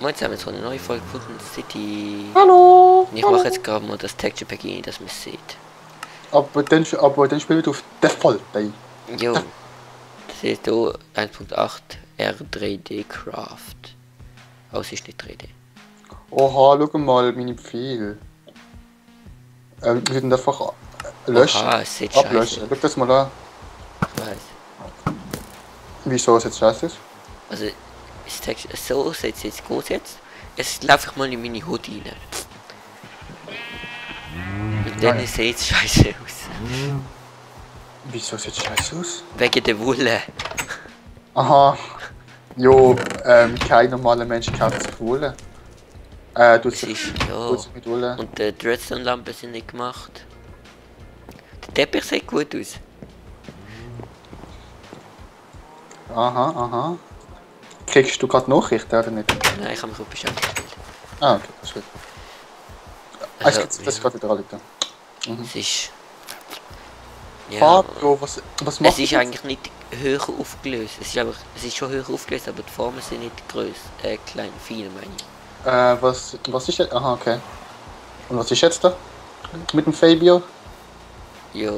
Moin zusammen, jetzt kommt eine neue Folge von City. Hallo! Und ich mache jetzt gerade mal das Texture Pack rein, dass man es sieht. Aber dann spielen wir auf Default. Jo. Das ist hier 1.8 R3D Craft. Oh, es ist nicht 3D. Oha, schau mal, meine Pfeile. Wir würden einfach löschen. Aha, es sieht scheiße Ablöschen. aus. Schau das mal an. Ich weiß. Wieso es jetzt scheiße ist? Also, das Texture, so sieht es jetzt gut jetzt. Jetzt laufe ich mal in meine Hut rein. Und dann sieht es scheiße aus. Wieso sieht es scheiße aus? Wegen der Wolle. Aha. Jo, kein normaler Mensch kauft sich Wolle. Tut Es sich ist, ja. mit Wolle. Und die Redstone-Lampen sind nicht gemacht. Der Teppich sieht gut aus. Aha. Kriegst du gerade Nachrichten oder nicht? Nein, ich habe mich gut beschäftigt. Ah, okay, das ist gut. Also, Das ist gerade wieder alle da. es ist... Ja, Fabio, was macht es ist du jetzt? eigentlich nicht höher aufgelöst. Es ist schon höher aufgelöst, aber die Formen sind nicht klein, fein meine ich. Was ist jetzt? Aha, okay. Und was ist jetzt da? Mit dem Fabio? Ja,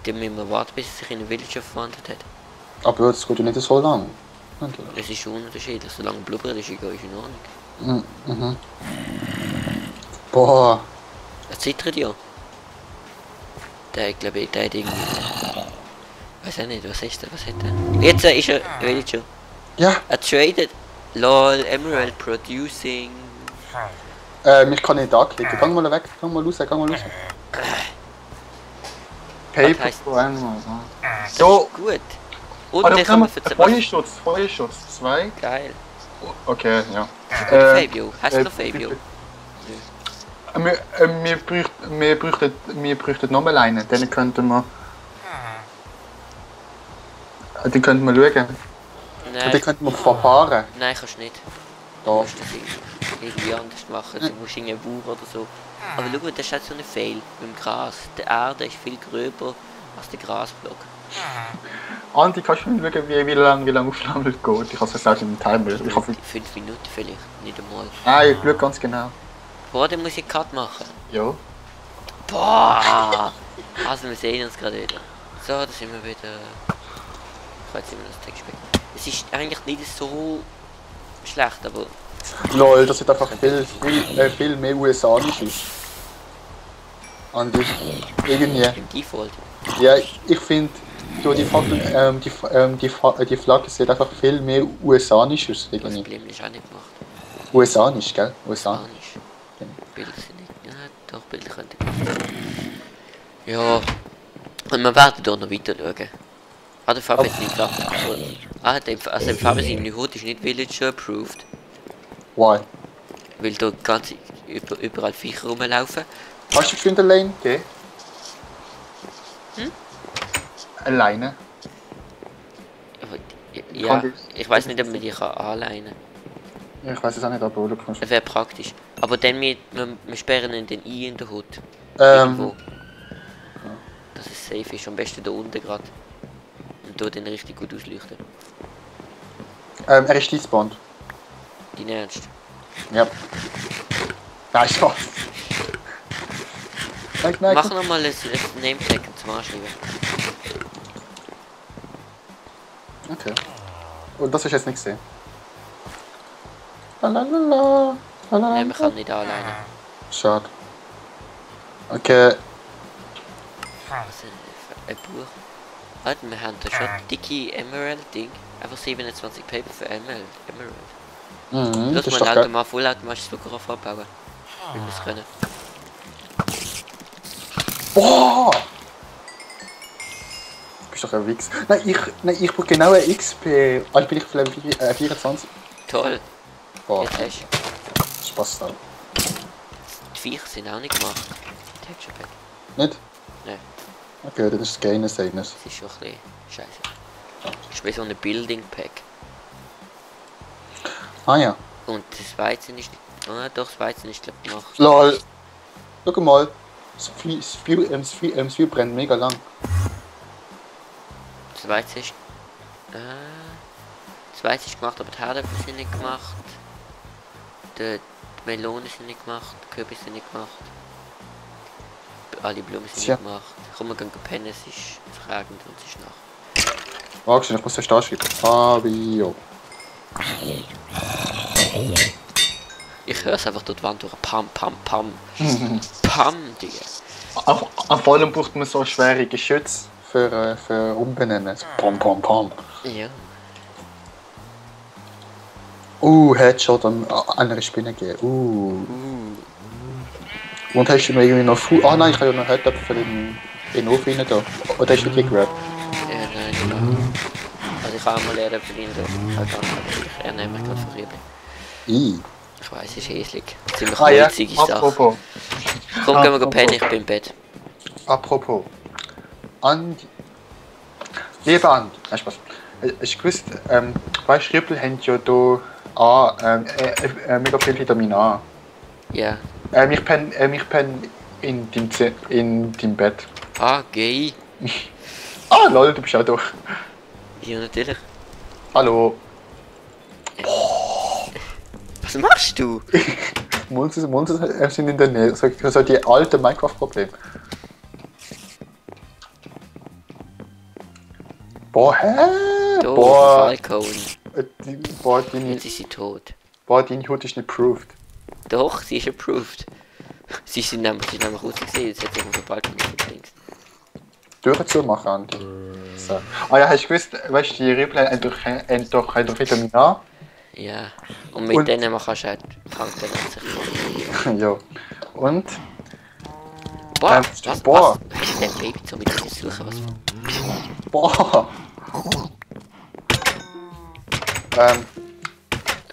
dann müssen wir warten, bis es sich in einen Villager verwandelt hat. Aber das geht ja nicht so lang. Es ist schon unterschiedlich, solange blubbert ist, ist in Ordnung. Mhm. Boah. Er zittert ja. Der, glaube ich, der hat irgendwie... Weiß auch nicht, was ist der, was hat er? Jetzt ist er Villager. Ja, Er tradet. LOL, Emerald Producing. ich kann nicht anklicken. Gang mal weg, gang mal raus. Paper heißt- for Animals. Jo, Gut. Und also den kann man für Feuerschutz 2. Geil. Okay, ja. Fabio, hast du noch Fabio? Wir bräuchten noch mal einen, den könnten wir... Den könnten wir schauen. Die Nein, könnten wir verfahren. nein, kannst du nicht. Du Da. musst das irgendwie anders machen. Du musst irgendeinen Bauch oder so. Aber schau, das ist halt so ein Fail mit dem Gras. Die Erde ist viel gröber als der Grasblock. Andi, kannst du mir schauen, wie lange Aufnahme geht? Ich habe es gesagt im Timer. Ich habe... 5 Minuten vielleicht, nicht einmal. Nein, ich schaue ganz genau. Boah, dann muss ich Cut machen. Ja. Boah! Also wir sehen uns gerade wieder. So, da sind wir wieder. Ich weiß immer das Text weg. Es ist eigentlich nicht so schlecht, aber Lol, das sieht einfach viel mehr USA-isch aus. Und irgendwie... im Default. Ja, ich finde, die Flagge sieht einfach viel mehr USA-isch aus. Das Irgendwie. Problem ist auch nicht gemacht. USA-isch, gell? USA. Spanisch. Bilder sind nicht. Ja, doch, Bilder könnten gemacht werden. Ja. Und wir werden hier noch weiter schauen. Ah, der Fabian hat nicht geklappt. Ah, der Fabian seine Hut ist nicht Villager approved. Why? Weil da ganz überall Viecher rumlaufen. Hast du für Lane gegeben? Alleine. Aber, ja, Kann ich weiß nicht, ob man die anleihen kann. Ich weiß es auch nicht, aber du kannst. Das wäre praktisch. Aber dann wir sperren ihn dann ein in der Hut. Irgendwo. Dass es safe ist. Am besten da unten gerade. Und da dann richtig gut ausleuchten. Er ist despawned. Dein Ernst? Ja. Nein, Spaß. Nein. Mach nochmal ein Nametag zum Anschreiben. Okay. Und das ist jetzt nicht gesehen. Lalalala. Nein, man kann nicht anleihen. Schade. Okay. Also, ein Buch. Warte, wir haben da schon dicke Emerald-Ding. Einfach 27 Paper für Emerald. Mhm, Lass das ist mal doch geil. ein vollautomatisches Zuckerrohr abbauen. Wenn wir es können. Boah! Du bist doch ein Wichs. Ich brauche genau ein XP. Also bin ich vielleicht 24. Toll. Boah, Jetzt hast du. Spaß da. Die Viecher sind auch nicht gemacht. Texture Pack. Nicht? Nein. Okay, das ist Gaines Sadness. Das ist schon ein bisschen scheiße. Das ist wie so ein Building Pack. Ah ja. Und das Weizen ist nicht. Ah, doch, das Weizen ist glaub ich gemacht. Lol. Schau mal. Das Feuer brennt mega lang. Das Weizen ist. Das Weizen ist gemacht, aber die Herde sind nicht gemacht. Die Melonen sind nicht gemacht, die Kürbisse sind nicht gemacht. Alle Blumen sind Tja. nicht gemacht. Komm, wir gehen pennen, es ist fragend und es ist Nacht. Warte, ich muss den Start schreiben. Fabio. Ich höre es einfach durch die Wand durch. Pam, pam, pam. Pam, Digga. Vor allem braucht man so schwere Geschütze für Umbenennen. So pom pom pom. Ja. Headshot an einer Spinne gegeben. Und hast du mir irgendwie noch Ah nein, ich habe ja noch Headshot für den Ofen rein da. Oder hast du die gerappt? Ja, nein, genau. Also ich kann auch mal lernen für ihn da. Er nimmt mich gerade verrieben. Ich weiss, es ist hässlich. Ziemlich holzige Sache. Apropos. Komm, gehen wir pennen, ich bin im Bett. Apropos. Andi. Lieber Andi. Nein, Spaß. Ich gewusst, weißt du, Rüppel haben ja hier mega viel Vitamin A. Ja. Ich penne in deinem Bett. Ah, gay. Ah, lol, du bist auch da. Ja, natürlich. Hallo. Was machst du? Monster sind in der Nähe. So die alten Minecraft-Probleme. Boah, hä? Da, Boah, Falcon. Jetzt ist sie tot. Deine Haut ist nicht proved. Doch, sie ist approved. Sie ist nämlich rausgesehen, jetzt hat sie auf den Balkon links. Türen zumachen, Andi. So. Ah ja, hast du gewusst, weißt du, die Rüppel haben doch Vitamin A? Ja. Und mit denen man kannst du auch Kranken sich. Ja. Und? Boah, boah. was? Hast du den Baby so mit suchen? Was? Boah.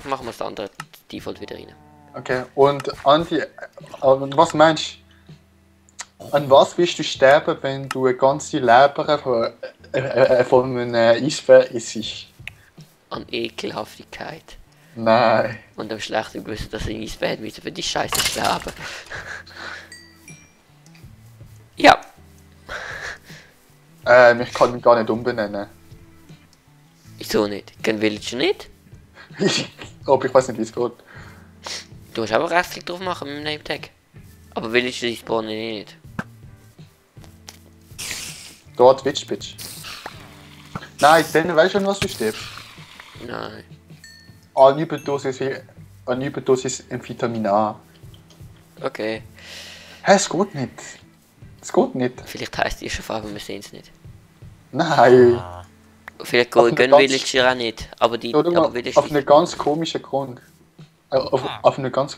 Machen wir das andere Default wieder rein. Okay, und Andi, was meinst du? An was willst du sterben, wenn du eine ganze Leber von einem Eisbär isst? An Ekelhaftigkeit. Nein. Und am schlechten Gewissen, dass ein Eisbär müssen für die Scheiße sterben. Ja. Ich kann mich gar nicht umbenennen. Wieso nicht? Kein Villager nicht? Aber ich weiß nicht, wie es geht. Du musst aber Rechtsklick drauf machen mit dem Name-Tag. Aber Villager die spawnen nicht. Dort Twitch, Bitch. Nein, dann weißt du schon, was du stirbst. Nein. An Überdosis Vitamin A. Okay. Hä, es geht nicht. Es geht nicht. Vielleicht heisst die schon aber wir sehen es nicht. Nein. Vielleicht Auf eine gehen ganz- Villager auch nicht. Aber die Schau mal, Villager. auf einen ganz komischen Grund. Auf einen ganz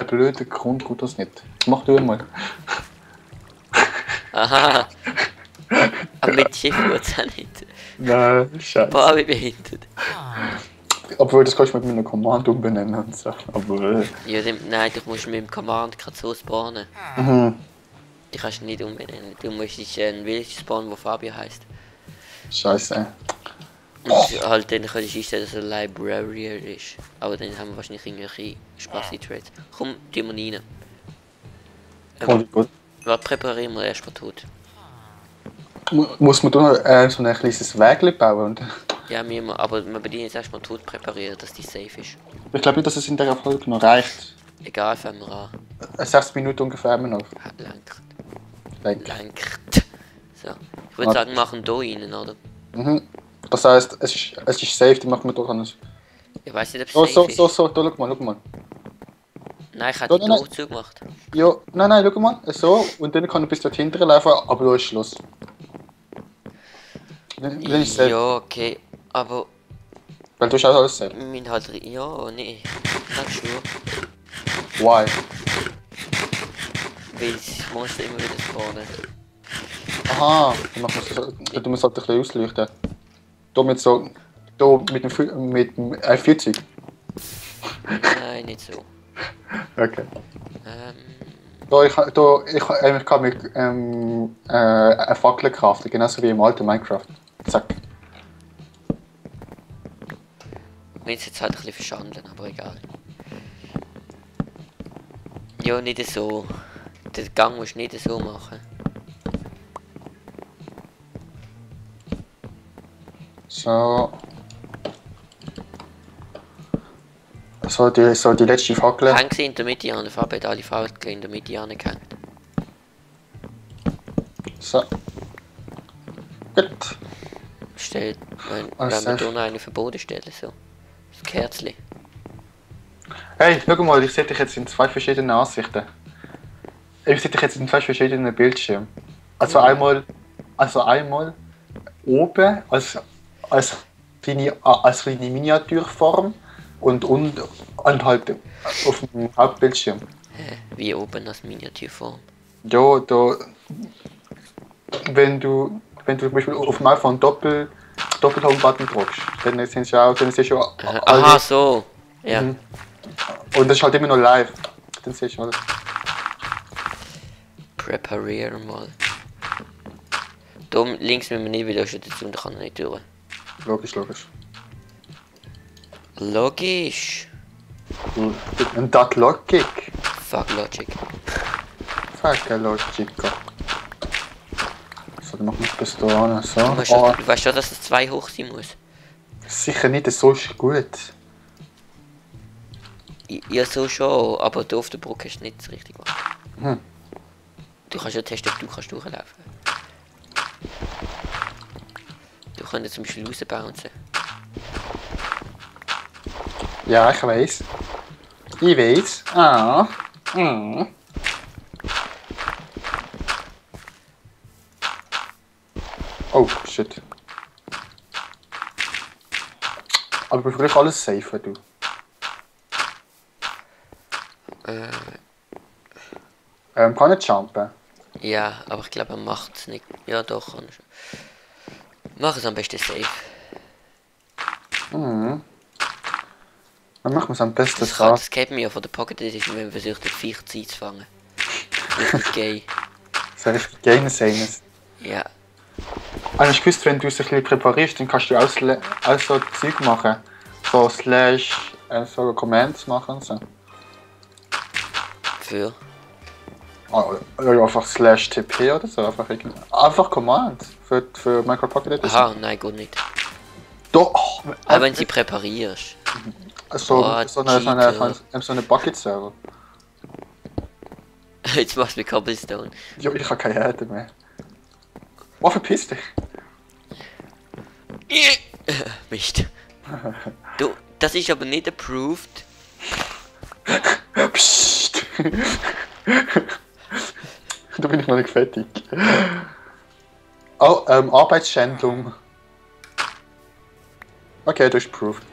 blöden Grund geht das nicht. Mach du mal. Aha. Aber mit Schiff wird es auch nicht. Nein, scheiße. Boah, wie behindert. Obwohl, das kannst du mit meiner Command umbenennen und so. Aber. Ja, nein, du musst mit dem Command gerade so spawnen. Mhm. Die kannst du nicht umbenennen. Du musst einen Villager spawnen, der Fabio heisst. Scheiße. Und halt dann könntest du einstellen, dass er Librarian ist. Aber dann haben wir wahrscheinlich irgendwelche Spassi-Trades. Komm, die mal rein. Voll gut. Warte, präparieren wir erstmal tot. Muss man da noch so ein kleines Wägel bauen? Und Ja, aber wir bedienen jetzt erstmal tot präparieren, dass die safe ist. ich glaube nicht, dass es in der Folge noch reicht. Egal, fangen wir an. 6 Minuten ungefähr immer noch. Lenkt. So. Ich würde sagen, wir machen hier rein, oder? Mhm. Das heisst, es ist safe, die machen wir doch anders. Ich weiß nicht, ob es safe ist. So, schau mal. Nein, ich hätte Nein, den nein. Door zugemacht. Ja, nein, schau mal, so, und dann kann ich bis dorthin laufen, aber da ist Schluss. Dann ist safe, Ja, okay. Aber weil du hast auch alles safe. wir müssen halt... Ja, nee. Not sure. Why? Weil das Monster immer wieder spawnen. Aha, dann machen wir so, du musst halt ein bisschen ausleuchten. Da mit so, da mit dem 40. Nein, nicht so. Okay. Ähm, Ich kann mit eine Fackel craften, genauso wie im alten Minecraft. Zack. wir müssen jetzt halt ein bisschen verschandeln, aber egal. Ja, nicht so. Den Gang musst du nicht so machen. So. so die letzte Fackel. Hängen sie in der Mitte an, der Fabi hat alle Fackeln in der Mitte angehängt. So. Gut. Stellt, wenn Alles wir safe. hier noch eine verboten stellen, so. Das Kerzchen. Hey, schau mal, ich sehe dich jetzt in 2 verschiedenen Ansichten. Ich sehe dich jetzt in 2 verschiedenen Bildschirmen. Also einmal oben als kleine Miniaturform und halt auf dem Hauptbildschirm. Wie oben als Miniaturform. Ja, da. Wenn du zum Beispiel auf dem iPhone Doppel-Home-Button drückst, dann sind sie auch, dann siehst du alle. Aha, so. Ja. Mhm. Und das ist halt immer noch live. Dann siehst du alles. Präparieren mal. Da links müssen wir nicht, weil da steht dazu und da kann er nicht durch. Logisch, logisch. Logisch. Und das Logik. Fuck Logic. Fuck Logik. So, dann machen wir es bis da an. So. Du weißt schon, dass es 2 hoch sein muss. Sicher nicht, so ist gut. Ja, so schon, aber da auf der Brücke ist nicht das Richtige. Hm. Du kannst ja testen, ob du kannst durchlaufen. Du kannst zum Beispiel rausbouncen. Ja, ich weiß. Ich weiß. Ah. Mm. Oh, shit. Aber ich bin vielleicht alles safe, du. Kann nicht jumpen. Ja, aber ich glaube, er macht es nicht. Ja, doch, kann er schon. Mach es am besten safe. Mhm. Dann machen wir es am besten Das so. kennt man ja von der Pocket Edition, wenn man versucht, den Viech zu fangen. Richtig gay. So richtig Games sein. Ja. Hast du gewusst, wenn du es ein bisschen präparierst, dann kannst du auch so Zeug machen. So Slash, so Commands machen und so. Für? Ja, einfach Slash TP oder so. Einfach Command für Minecraft Pocket Edition. Aha, nein, gut nicht. Doch! Aber wenn sie präparierst. So eine Bucket-Server. Jetzt machst du mit Cobblestone. Ja, ich habe keine Erde mehr. Oh, verpiss dich! Mist. Du, das ist aber nicht approved. Psst! Da bin ich noch nicht fertig. Oh, Arbeitsschändung. Okay, du hast approved.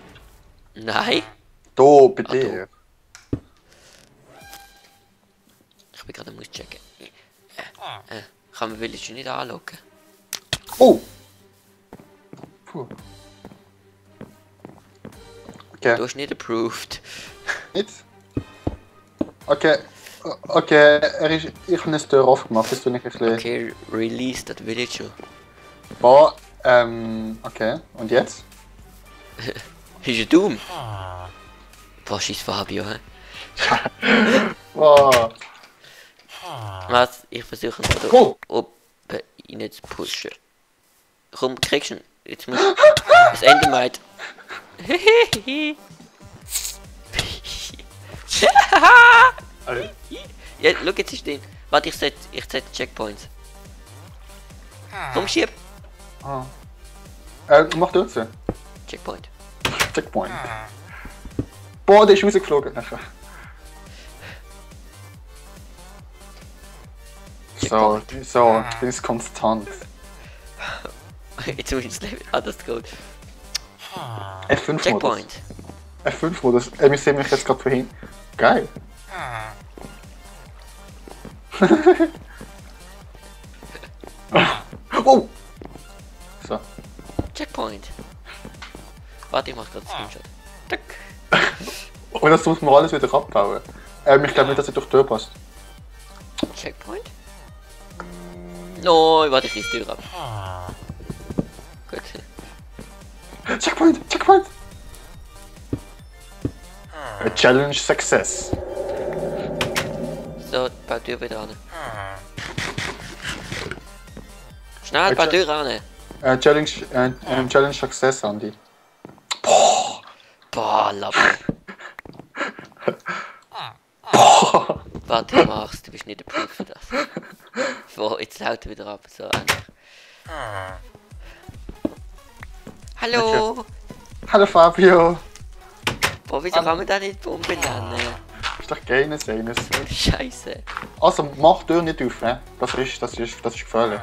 Nein. Da, bei dir. Ich bin gerade muss checken. Kann man Village nicht anlocken? Oh! Puh. Okay, Du hast nicht approved. nicht? Okay. Okay, ich habe eine Tür aufgemacht, das tue ich ein bisschen... Okay, release that Villager. Boah, okay. Und jetzt? Ist er dumm? Boah, scheiß Fabio, hä? Boah. Was? Ich versuche ihn da Oh. oben rein zu pushen. Komm, kriegst du ihn. Jetzt muss das Ende meint. Ja, schau, jetzt ist den. Warte, ich setze Checkpoints. Komm, schieb. Ah. Mach du jetzt. Checkpoint. Checkpoint. Boah, der ist rausgeflogen. So, du bist konstant. Jetzt muss ich das Level anders gehen. F5-Modus. Checkpoint. F5-Modus. Wir sehen mich jetzt gerade vorhin. Geil. Oh! So. Checkpoint. Warte, ich mach gerade Screenshot. Tack. Und das muss man alles wieder abbauen. Ich glaube nicht, dass er durch die Tür passt. Checkpoint? No, warte, ich die Tür ab. Gut. Checkpoint! Checkpoint! A Challenge Success. So, bau die Tür wieder an. Schnell, bau die Tür an. Challenge Success, Andy. Boah, Lappen. Warte, du machst, du bist nicht der Proof für das. So, jetzt haut er wieder ab, so endlich. Hallo! Hallo Fabio! Boah, wieso kann man da nicht Bomben nennen? Ist doch keines. So eine Scheiße. Also mach die Tür nicht auf, ne? Das ist gefährlich.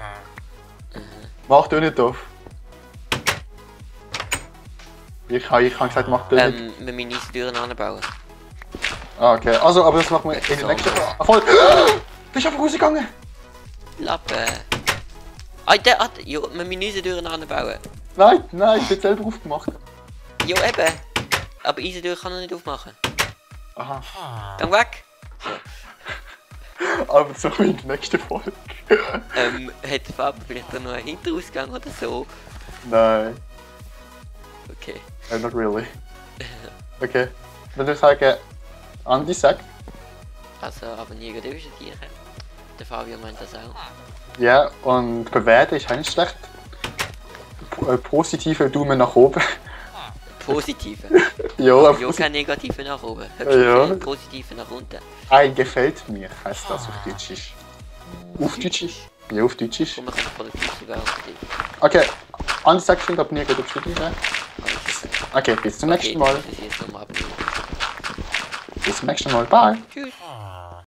Mach die Tür nicht auf. Ich habe gesagt, mach die Tür nicht. Wir müssen unsere Türen anbauen. Ah, okay. Also, aber das machen wir in der nächsten Folge. Voll! Bist du einfach rausgegangen? Lappen. Alter, jo, wir müssen unsere Türen anbauen. Nein, ich bin selber aufgemacht. Jo, eben. Aber unsere Tür kann er nicht aufmachen. Aha. Gang weg! Aber so in der nächsten Folge. Hat Fabian vielleicht noch einen Hinterausgang oder so? Nein, Okay. not really. Okay. Würde ich sagen, Andi sagt. Also abonnieren dürfen die. Der Fabian meint das auch. Ja, und bewerten ist auch nicht schlecht. Positive Daumen nach oben. Positive. Ja, Ja, kein Negative nach oben. Ja. Positive nach unten. ein gefällt mir, heißt das auf Deutsch ist. Auf Deutsch ist? Ja, auf Deutsch ist. Und man kann produktiv werden. Okay, Andi sagt schon, abonnieren geht auf Studieren. Okay, bis zum nächsten Mal. Das ist jetzt nochmal abnehmen. Bis zum nächsten Mal. Bye. Tschüss.